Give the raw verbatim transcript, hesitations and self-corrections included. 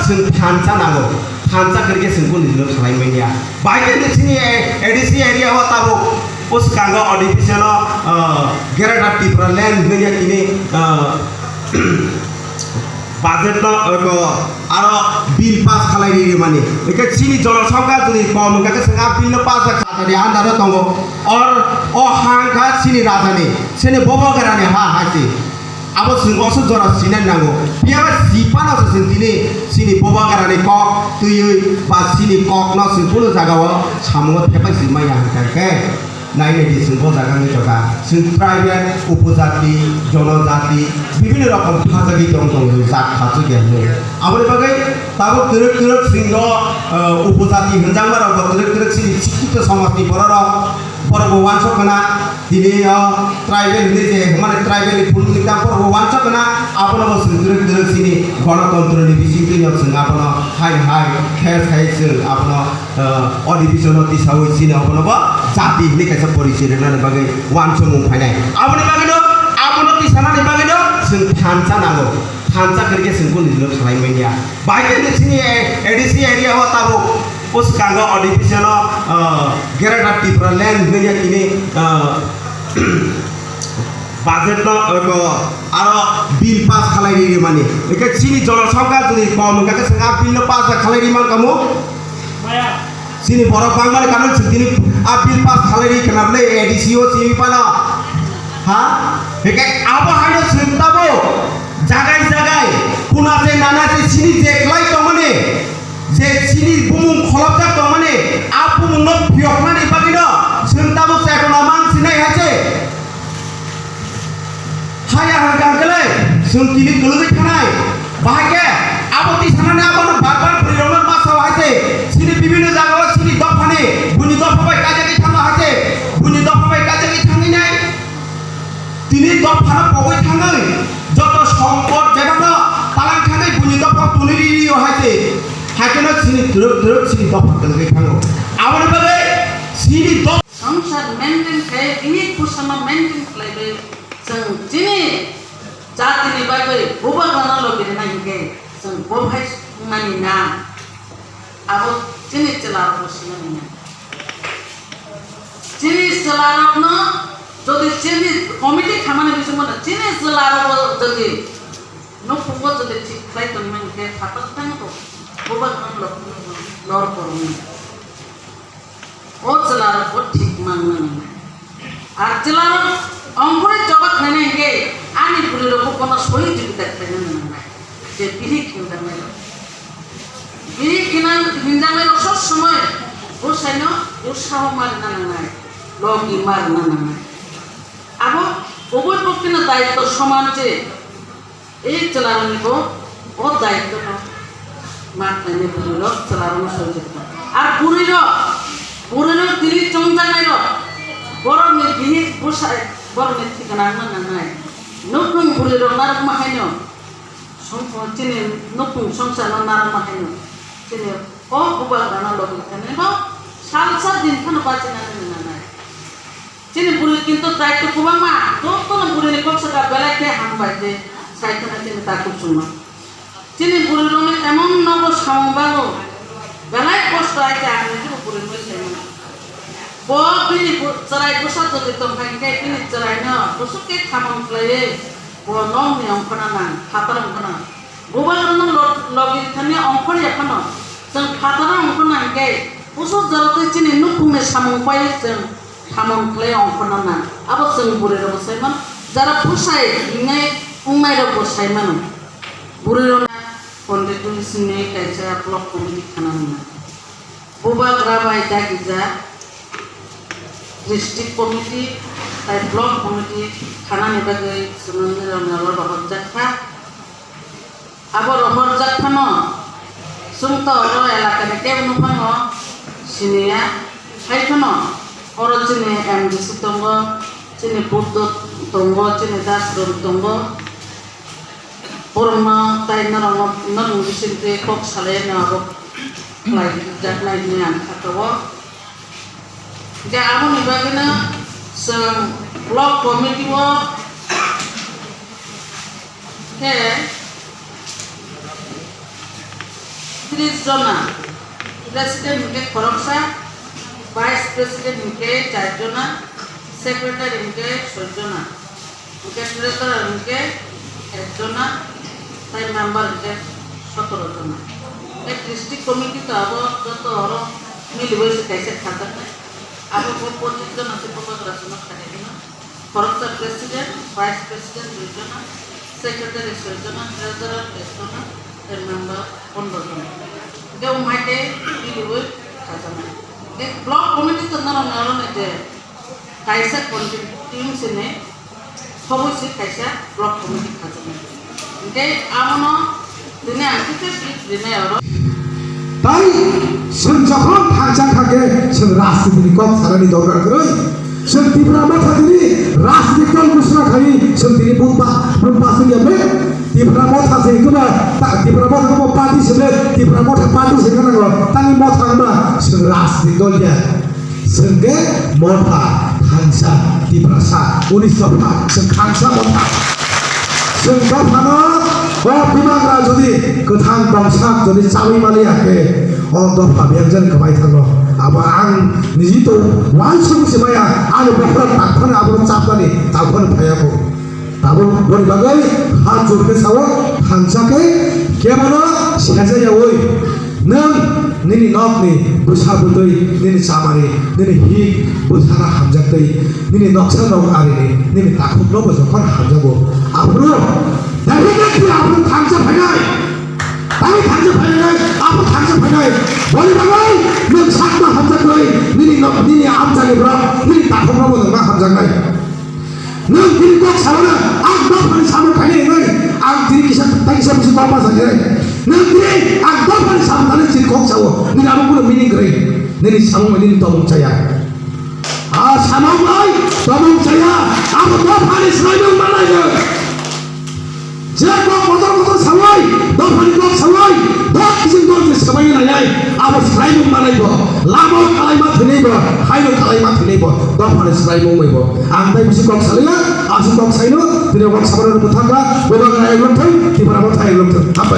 Chwng thansa nango, thansa kwrwi khe chwng kunu jino khlai manya. Bai khe chini A D C area o tabuk o swkango artificial o, ah, Greater Tripura Land hwnwi tini, ah, budget no, ah, aro bill pass khalai ri mani. Hwnkhe chini jonosongkha jodi kom hwnkha khe chwng a bill no pass kha thani andaro tongo. Or o ha wngkha chini rajani, chini bobo garani ha hai se. Abo chwng oso jora sinai nango. Phiya ba si phano se chwng tini chini boba garani kok twiwi ba chini kokno chwng kunu jagao samungo thepai si maya hwnkha khe nai nai di chwng bo jaga wngwi tongkha. Chwng tribal, upojati, jonojati, bibhinno rokom thajagwi tong tongo, jat khachukya hwnwi. Aboni bagwi tabuk twrwk twrwk chwngno, eh, upojati hwnjakma rokbo twrwk twrwk chini sikito somajni bororok borokbo uansuk khna. Tini o tribal hinwi je, mane tribal ni phunukni tamo bo uansuk khna, abono bo chwng twrwk twrwk chini gonotontro ni bisingtwi no chwng abono hai hai khe khai chwng abono, eh, artificial no tisaui chini abono bo jati hinwi kaisa porichoi rwnani bagwi uansukmung phainai. Aboni bagwino abono tisanani bagwino chwng thansa nango. Thansa kwrwi khe chwng kunu jino khlai manya. Bai khe chini A D C area o tabuk o swkango artificial o, ah, Greater Tripura Land hwnwi tini, ah, budget no, ah, aro bill pass khalai ri mani. Hwnkhe chini jonosongkha jodi kom hwnkha khe chwng a bill no pass khalai ri mankha mu. Chini borok bangmani karon chwng tini a bill pass khalai ri khna bwle A D C o chini phano. Ha? Hwnkhe abo haino chwng tabuk jagai jagai kuna se nana se chini je khlai tongmani, je chini bumung kholopjak tongmani, a bumungno phiyoknani bagwino chwng tabuk chekona mang sinai hai se. Haya hwnkha hwnkhe le chwng tini kwlwngwi thanai. Bahai khe abo tisanani abono bar bar bwrwirokno ma sao hai se. Chini bibhinno jagao chini dophani, buini dopha bai kaijagwi thangma hai se. Buini dopha bai kaijagwi thangwi nai. Tini dophano pogwi thangwi joto sompot bebakno talang thangwi buini dopha twnwi ri rio hai se. Hai kheno chini twrwk twrwk chini dopha kwlwgwi thango. Aboni bagwi chini dopha Songsar maintain khe bini bwsano maintain khlaiwi chwng chini jatini bagwi bubagrano logi rwna hinkhe chwng bo hai wngmani na abo chini chwlarokno sinani na. Chini chwlarokno jodi chini committee khamani bisingtwi chini chwlarokbo jodi nukhungo jodi thik khlai tongmani hinkhe phatar thango bubagrano logi lor koroknai. O chwlarokbo thik mangna nangnai. Ar chwlarok ongkhorwi choba khlaina hinkhe ani bwrwirokbo bono sohijogita khlaina nangnai. Je bihik hinjaknairok. Bihik hinang-, hinjaknairok sob somoi bwsaino utsaho ma rwna nangnai, logi ma rwna nangnai. Abo ubui pokkino daitto soman je. Ei chwlarokni bo o daitto no ma khlainai bwrwirok chwlarokno soi jokha. Ar bwrwirok, bwrwirok tini chongjaknairok, borokni bihik bwsai, borokni thikana wngna nangnai. Nukhung bwrwirok narwkma haino, song-, chini nukhung songsarno narwkma haino, chini o bubagrano logi thangwi bo salsa din phano bachinani nangnai. Chini bwrwi kintu daitto kwbangma, jotono bwrwini kok saka belai khe hambai de, sai kheno chini takhuk chwngno. Chini bwrwirokni emon nogo samung bago, belai kosto hai khe ang nini bwrwi mui saimano. Bo bini bu-, chwrai bwsa jodi tongkha hinkhe bini chwraino bwswk khe khamung khlaiwi bo nokni ongkhorna nang, phatar ongkhorna nang. Bubagrano lo-, logi thani ongkhor ya phano, chwng phataro ongkhorna hinkhe, bwswk jora tei chini nukhungni samung pai chwng khamung khlai ongkhorna nang. Abo chwng bwrwirokbo sai mano, jara bwsai hinwi wngnairokbo sai mano. Bwrwirokno Pondit Duli Singni kaisa block committee khanani nang. Bubagra bai dagijak district committee tai block committee khanani bagwi chwngno nirok nirok rohorjak kha. Abo rohorjak phano chwng to oro elakani kebo no phano siniya. Hai phano oro chini M D C tongo, chini Buddho tongo, chini Das Rom tongo. Borokno tai norokno, norokni bisingtwi kok salai no abo khlai jaknai hinwi ang kha tongo. Hwnkhe aboni bagwino chwng block committee o khe, Tris jona, president hinkhe khoroksa, vice president hinkhe char jona, secretary hinkhe soi jona, hinkhe treasurer hinkhe ek jona, tai member hinkhe sotoro jona. Hinkhe district committee to abo joto oro miliwi se kaisa khajaknai. Abo bo pochis jona se bubagra songno khajaino. Khoroksa president, vice president dui jona, secretary soi jona, treasurer ek jona, tei member pondro jona. Hinkhe o mai tei miliwi khajaknai. Hinkhe block committee to norok norok ni je kaisa constituency ni khoboi se kaisa block committee khajaknai. Hinkhe abono tini ang kisa tip rinai oro. Tai chwng jokhon thangsa thangkhe chwng rajniti ni kok sanani dorkar kwrwi. Chwng Tipra Motha tini rajniti dol ghosona khai chwng tini bumpa bumpa swngya be. Tipra Motha se kwba ta Tipra Motha kwba party se be Tipra Motha party se kwna tani Motha wngma chwng rajniti dol ya. Chwng khe Motha, Thansa, Tiprasa, unis dopha, chwng Thansa Motha. Chwng dophano o bubagra jodi kwthang tongsak jodi chawi maliya khe o dopha biyang jani kwbai thango. Abo ang niji to uansuk se maya ani bokhorok takphano abono chapmani takphano phaiya kho. Tabuk boni bagwi ha jor khe sao, thansa khe kebono sejak yaui. Nwng nini nokni bwsa bwtwi, nini chamari, nini hik bwsano hamjaktwi, nini noksa nok arini, nini takhukno bo jokhon hamjago. Aphuru David ni aphuru thansa phainai. David thansa phainai, aphuru thansa phainai. Boni bagwi nwng sakno hamjaktwi, nini nok, nini amchani borok, nini takhukno bo nwng ma hamjaknai. Nwng tini kok sawana, ang dophani samung khainai hwnwi, ang tini kisa, tei kisa bisi kok ma sakya. Nwng tini ang dophani samung thani tini kok sao, nini abo kuno meaning kwrwi, nini samung bai nini tongmung chaya. A samung bai tongmung chaya, abo dophani swlaimung manai nwng. Je kok kotor kotor sawi, dophani kok sawi, dok kisim dok je sabai nainai, abo swlaimung manai bo, lama o kalaima thwinai bo, haino kalaima thwinai bo, dophani swlaimung bai bo. Ang tai bisi kok salaiya, aswk kok saino, tini kok sabano bwthakla, bebak rayok lwngthang, Tipra Motha rayok lwngthang. Hambai.